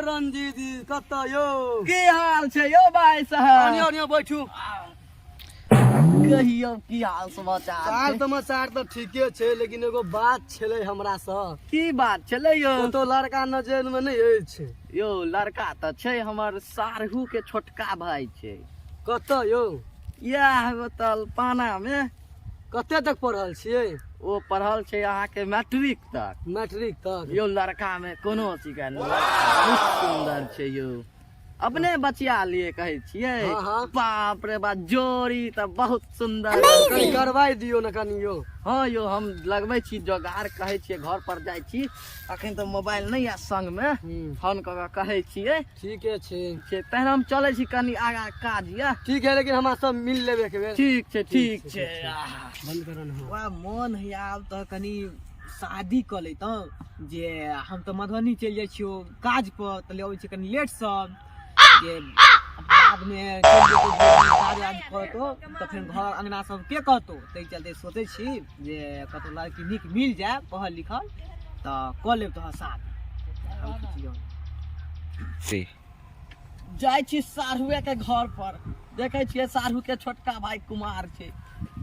रंजीत जी, कतऽ यौ? की हाल छै यौ भाई साहब? आनियो आनियो, बैठू। कहियौ, की हाल समाचार हाल छै? समाचार तऽ ठीके छै, लेकिन एगो बात छलै हमरा सँ। की बात छलै यौ? कतौ लड़का नजर मे नहि अछि? यौ, लड़का तऽ छै, हमर सारहू के छोटका भाई छै। कतऽ यौ? इएह ओतऽ पाना मे। कते तक पढ़ल छियै? ओ पढ़ल छै अहाँके मैट्रिक तक। मैट्रिक तक? यौ, लड़का मे कोनो शिकायत नहि, लड़का बहुत सुंदर छै यौ। अपने बचिया लिए कहै छियै। हाँ। बाप रे बाप, जोड़ी तऽ बहुत सुंदर। कनि करवाइ दियौ ने कनि यौ। हँ यौ, हम लगबै छी जोगार, कहै छियै, घर पर जाइ छी, अखन तऽ मोबाइल नहि यऽ संगमे। फोन कऽ कऽ कहै छियै। ठीके छै। छै, तहन हम चलै छी, कनि आगाँ काज यऽ। ठीक है, लेकिन हमरा सब मिल लेबै एक बेर। ठीक छै, ठीक छै। बंद करऽ ने। वाह, मोन है आब तऽ कनि शादी कऽ लैतहुँ, जे हम तऽ मधुबनी चलि जाइ छियौ काज पर, तऽ ले अबै छियै कनि लेटसँ, जे बादमे चलि जेतौ, काज वाज करतौ तऽ फेर घर अङ्गना सब के कहतौ? ताहि चलते सोचै छी जे कतौ लड़की नीक मिल जाय, पढ़ल लिखल, तऽ कऽ लेब तोहर शादी। हम सोचियौ। जाइ छी साढ़ुए के घर पर, देखै छियै साढ़ू के छोटका भाई कुमार छै।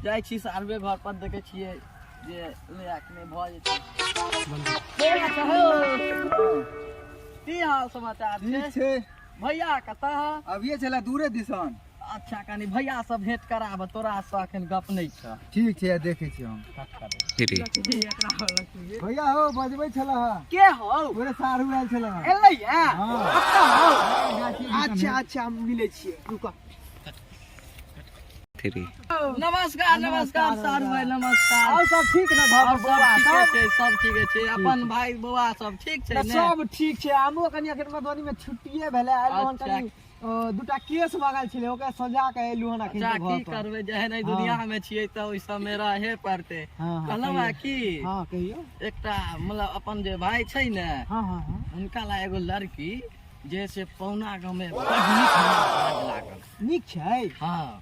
जाइ छी साढ़ुए घर पर, देखै छियै जे ले नहि भऽ जेतै। की हाल समाचार छै? ठीक छै। भैया कतऽ है? अभिये छलै दूरे दिसन। अच्छा, कनि भैया से भेंट कराब, तोरा से अखन गप नहि छ। ठीक छै, देखै छी हम। भैया हो, बजबै छल। के हौ? तोरे साढ़ू आयल छल। एलै या? हँ। कतऽ हौ? अच्छा अच्छा, हम मिलै छियै, रुकऽ। नमस्कार नमस्कार सारू भाई, नमस्कार। और सब ठीक ने घर और पर सब बौआ ठीके सब? छै, सब ठीके छै। अपन भाई बौआ सब ठीक छै ने? सब ठीक छै। हमरो कनि अखन मधुबनी मे छुट्टिए भेलै, आयल हन। कनि दूटा केस भऽ गेल छलै, ओकरा सजा के एलहुँ हन अखन। अच्छा, घर की पर करबै, जेहन एहि दुनिया मे छियै तऽ ओहि सब मे रहे पड़तै। हँ, कहलहुँ कहियौ। हँ की? हँ, कहियौ। एकटा मतलब अपन जे भाई छै ने, हँ हँ हँ हुनका ला एगो लड़की जे से पौना गाँव मे बड़ नीक हमरा काज लागल। नीक छै? हँ।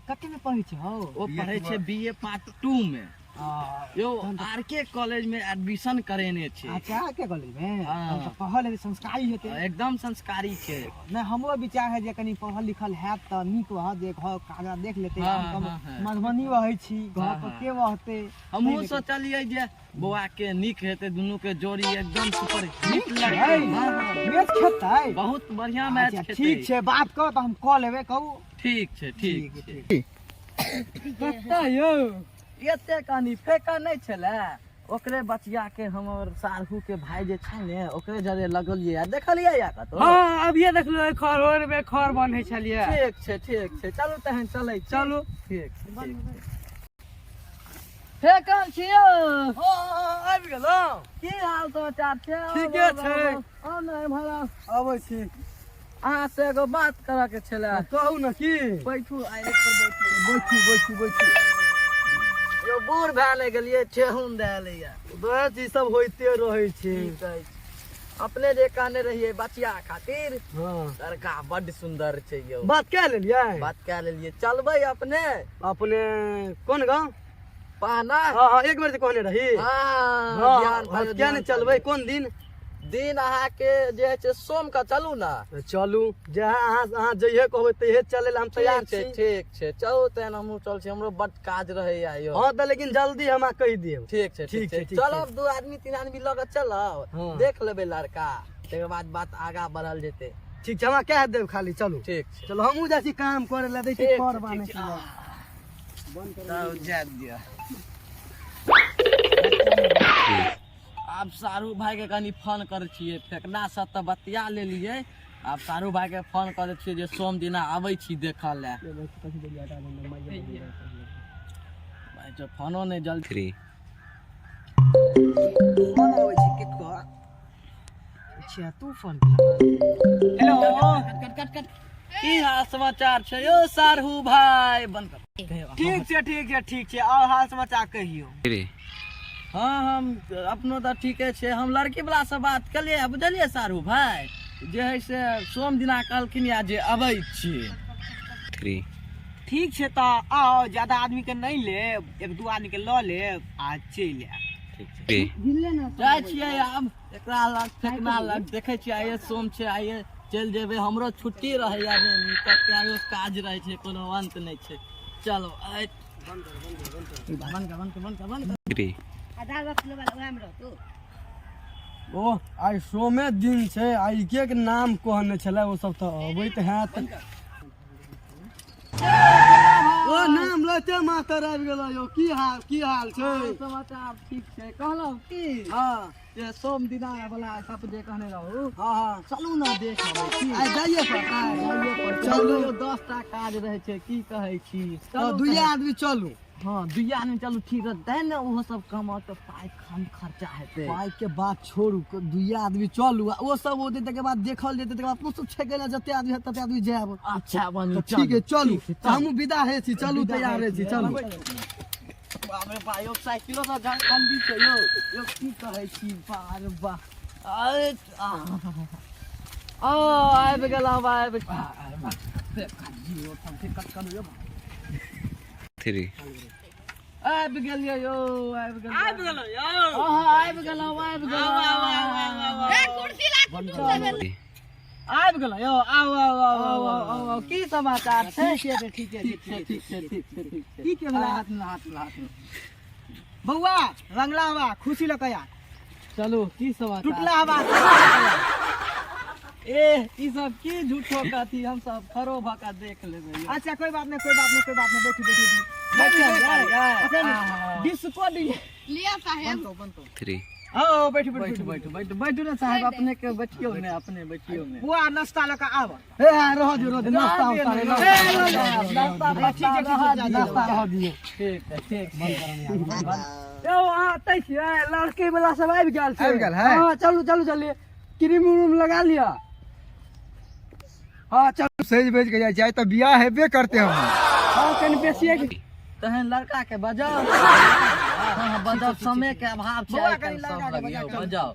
कते मे पढ़ै छै हौ? ओ पढ़ै छै बी ए पार्ट 2 मे यौ, आर के कॉलेज में एडमिशन करेने छै। अच्छा, के कॉलेज मे? हँ। तहन तऽ पढ़ल हेतै, संस्कारी हेतै। एकदम संस्कारी छै। नहि, हमरो विचार है जे कनि पढ़ल लिखल हैत तऽ नीक रहत, जे घर काज देख लेतै। हम तऽ मधुबनी रहै छी, घर पर के रहतै? हमहूँ सोचलियै जे बौआ के नीक हेतै, दुनू के जोड़ी एकदम सुपर हिट छै। लगतै। हँ। मैच खेतै? बहुत बढ़िया मैच अच्छा, खेतै। ठीक छै, बात कर तऽ हम कऽ लेबै, कहू। ठीक छै, ठीक ठीक। छै। ठीक। कतऽ यौ? एते कनि फेका नहि छलै, ओकरे बचिया के, हमर साढ़ू के भाई जे छै ने, ओकरे जरे लगलियै आ देखलियै या कतौ? हँ, अभिये देखलहुँ, खर मे खर बन्है छलियै। ठीक छै, ठीक छै, चलू तहन, चलै छी। चलू। ठीक छै, ठीक छै। फेकन छियौ? आबि गेलहुँ। की हाल समाचार छै? ठीके छै। आउ ने एम्हर आउ। अबै छी। अहाँ से एगो बात करऽ के छलै। कहू ने, की? बैठू, आइ एक पर बैठू। बैठू बैठू बैठू। यौ, बूढ़ भए ने गेलियै, ठेहुन दए लैया। बस, ई सब होइते रहै छै। की कहै छी, अपने जे कहने रहियै बचिया खातिर, लड़का बड्ड सुंदर छै यौ। बात कए लेलियै? बात कए लेलियै। चलबै अपने? अपने कोन गाँव? पाना। हँ, एक बेर जे कहने रही? हाँ। हँ। ध्यान हँ, पर किया नहि चलबै? कोन दिन? दिन अहाँके जे होइ छै, सोम के चलू ने। चलू, जे अहाँ अहाँ जइहे कहबै तहिये चलै लए हम तैयार ठीक छै। छी। ठीक छै, चलू तहन, हमहूँ चल छी, हमरो बड काज रहैया यौ। हँ तऽ, लेकिन जल्दी हमरा कहि देब। ठीक छै। ठीक ठीक छै, छै। ठीक छै। चलब, दू आदमी तीन आदमी लऽ कऽ चलब। देख लेबै लड़का, तकर बाद बात आगा बढ़ल जेतै। ठीक छै, हमरा कहि देब खाली, चलू। ठीक छै। चलू, हमहूँ जाइ छी काम करे लए, दै छी ठीक खर छै, बान्है ठीक छी। छै। तब जाय दिअ। आब सारू भाई के कनि फोन करै छियै। फेकना से तऽ बतिया लेलियै, आब सारू भाई के फोन करै छियै जे सोम दिना आबै छी देखऽ लए। भाई, जो फोनो नहि जल्दी। फोन अबै छै केकर? अच्छा, तू फोन केलह? हेलो। कट कट कट। की हाल समाचार छै यौ सारू भाई? बंद कर। ठीक छै, ठीक छै, ठीक छै। और हाल समाचार कहियौ। हाँ, हम अपनो तऽ ठीके छै। हम लड़की वाला से बात केलियै, बुझलियै सारू भाई, जे है से सोम दिना कहलखिन या जे अबै छी। ठीक छै, तऽ आउ। ज्यादा आदमी के नहि लेब, एक दू आदमी के लऽ लेब आ चलि आयब। जाइ छियै आब। एकरा लग फेकना लग देखै छियै, आइए सोम छै, आइए चलि जेबै, हमरो छुट्टी रहैया ने, तब आइयो काज रहै छै, कोनो अंत नहि छै। चलो आइ बंद कर, बंद कर, बंद कर, बंद कर। ओ आइ सोमे दिन छै, आइ के के नाम कहने छलै, ओ सब तऽ अबैत हैत। ओ नाम लैते मास्टर आबि गेल यौ। की हाल, की हाल छै? समाचार ठीक छै। कहलहुँ की हँ जे सोम दिना वाला सब जे कहने रहू, हँ हँ, चलू ने देख अबै छी। आइ जाइए पड़तै? जाइए पड़तै। चलू। 10टा काज रहै छै, की कहै छी? तऽ चलू। दुइये आदमी चलू। हँ, दुइये आदमी चलू, ठीक रहतै ने? ओहो सब कमाउ तऽ पाइ कम खर्चा हेतै। पाइ के बात छोड़ू, दुइये आदमी चलू, आ ओ सब ओतै तकर बाद देखल जेतै, तकर बाद अपनो सब छेकै लए जते आदमी हेतै तते आदमी जायब। अच्छा बनी, तऽ ठीक है, चलू। ठीक छै, तऽ हमहूँ विदा होइ छी, चलू, विदा तैयार होइ होइ छी, छी, चलू। बाप रे बा, यौ साइकिलो तऽ झारखंडी छै यौ। यौ की कहै छी, बा रे बा, अरे ओ आबि गेलहुँ, आबि आबि गेलियै यौ, आबि गेलियै, आबि गेलहुँ यौ। हँ, आबि गेलहुँ, आबि गेलहुँ, आबि गेलहुँ यौ, आउ आउ आउ आउ आउ आउ आउ। की समाचार छै? ठीक छै, ठीक छै। ठीक छै, ठीक छै, ठीक छै, ठीक छै। की के भेलै? हाथ में, हाथ में, हाथ में। बौआ, रंगला हवा खुशी लऽ कऽ आ। चलू, की समाचार? टुटला हवा। ए ई सब की झूठो कहती, हम सब खड़ो भऽ कऽ देख लेबै यौ। अच्छा, कोई बात नहीं, कोई बात नहीं, कोई बात नहीं, बैठू बैठू। बैठल बैठू। जाय। अखन आहा। डिस्को डी लिया साहेब। बनतो बनतो। हाँ, बैठू बैठू। बैठू बैठू बैठू बैठू ने साहेब, अपने के बैठियो ने, अपने बैठियो ने। बुआ, नाश्ता लऽ कऽ आब। हे रहऽ दियौ, रहऽ दियौ, नाश्ता उस्ता नहि, नाश्ता ठीक छै, ठीक छै, जा, जा, नाश्ता रहऽ दियौ। ठीक है, ठीक छै। यौ अहाँ एतै छियै? लड़की वाला सब आबि गेल छै। आबि गेल है? हँ, चलू चलू चलू, क्रीम उरीम लगा लिअ। हँ चलू। सज बज के जाइ छै, आइ तऽ बियाह हेबे करते हम। हँ, कनि बेसिए के तहन लड़का के बजाओ। हँ हँ, बजाओ, समय के अभाव छै। बौआ, आइ काल्हि कनि सब लड़का के लग यौ, बजा, चलू। बजाओ।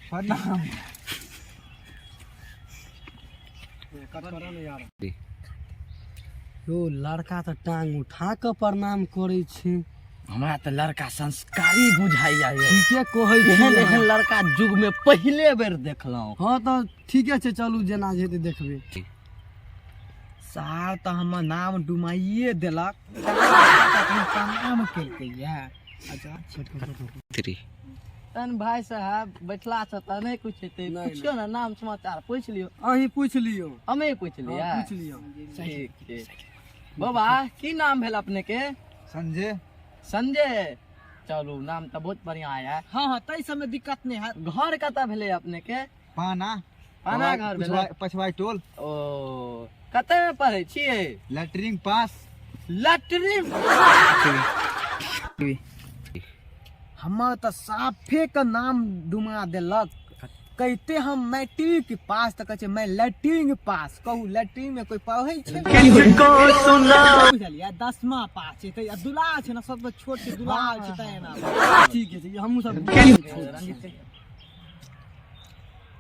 प्रणाम। यौ लड़का तऽ टांग उठा कऽ प्रणाम करै छै। हमरा तऽ लड़का संस्कारी बुझाइया यौ। ठीके कहै छी। एहन अहाँ। एहन लड़का युग में पहिले बेर देखलहुँ। हँ तऽ ठीके छै, चलू, जेना जे हेतै देखबै। सार तऽ हमर नाम डुमाइए देलक, प्रणाम केलकै ये। अच्छा। तहन भाई साहब, बैठला से तऽ नहि कुछ हेतै। नहि। पुछियौ ने, नाम समाचार पूछि लियौ। अहीं पूछि लियौ। हमे पूछि हँ, लियै? पूछि लियौ। ठीक छै। बाबा, की नाम भेल अपने के? संजय। संजय, चलू, नाम तऽ बहुत बढ़िया आया। हँ हँ, ताहि सबमे दिक्कत नहि हैत। घर कतऽ भेलै अपने के? पाना। पाना घर भेलै? पछुआई टोल। ओ कतऽ मे पढ़ै छियै? लैट्रिन पास। लैट्रिन। हमर तऽ साफे के नाम डुमा देलक। कहिते हम मैट्रिक पास तऽ कहै छै मैं लैट्रिन पास। कहू, लैट्रिन में कोई पढ़ै छै? बुझलियै, 10मा पास छै तऽ दुलार छै ने, सबसँ छोट छै, दुलार छै, तैं एना। ठीक छै, हमहूँ सब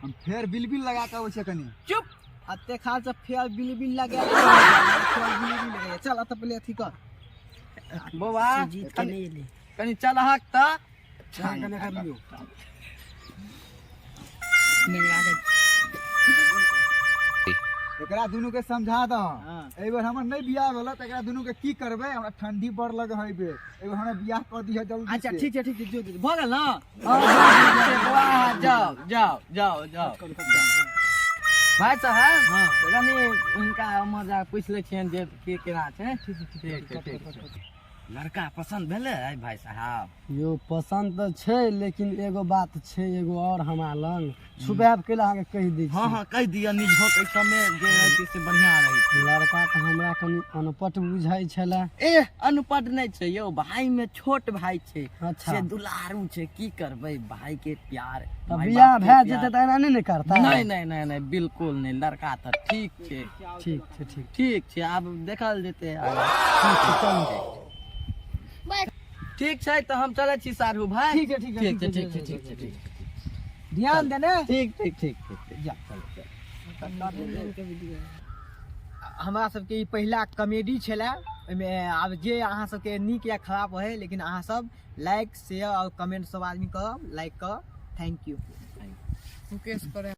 हम फेर बिल बिल लगा के अबै छियै कनि। चुप, अते खाल से फेर बिल बिल लगा, फेर बिल बिल लगा। चल, अत पहिले अथी कर। बौआ, कनि कनि चलहक तऽ। कने कर लियौ। एकरा दुनू के समझा दह। हाँ। एहि बेर हमर नहि बियाह भेल तऽ एकरा दुनू के की करबै? हमरा ठंडी बड़ लगे है एहि बेर, एहि बेर हमरा बियाह कऽ दिह जल्दी अच्छा। से। ठीक छै, ठीक छै, जो जो, भऽ गेल ने? बौआ, जाओ जाओ जाओ जाओ। भाई साहब, तऽ कनि हुनका मजा पूछि लै छियनि जे की केना छै। ठीक छै, ठीक छै। लड़का पसन्द भेलै भाई साहब? यौ पसन्द तऽ छै, लेकिन एगो बात छै, एगो और हमरा लग छुपायब के अहाँके कहि दै छी। हँ हँ, कहि दिअ, निझक एहि समय जे रहै छै से बढ़िआँ रहै छै। लड़का तऽ हमरा कनि अनपढ़ बुझाइ छलै। ए अनपढ़ नहि छै यौ, भाई में छोट भाई छै। अच्छा। से दुलारू छै, की करबै, भाई के प्यार, तऽ माय बियाह बाप के भए प्यार। जेतै तऽ एना नहि ने करता। नहि नहि नहि नहि, बिल्कुल नहि, लड़का तऽ ठीक छै। ठीक छै, ठीक। ठीक छै, आब देखल जेतै आगाँ। ठीक छै, चलू। ठीक छै, तऽ हम चलै छी साढ़ू भाई। ठीक छै, ठीक छै। ठीक छै, ठीक छै, ठीक छै, ठीक छै। ध्यान देने। ठीक ठीक ठीक ठीक ठीक। जा, चल चल। हमरा सबके ई पहिला कॉमेडी छलै। ओहिमे आब जे अहाँ सबके नीक या खराब होइ, लेकिन अहाँ सब लाइक, शेयर आओर कमेंट सब आदमी करब, लाइक करब। Thank you. Mukesh करे।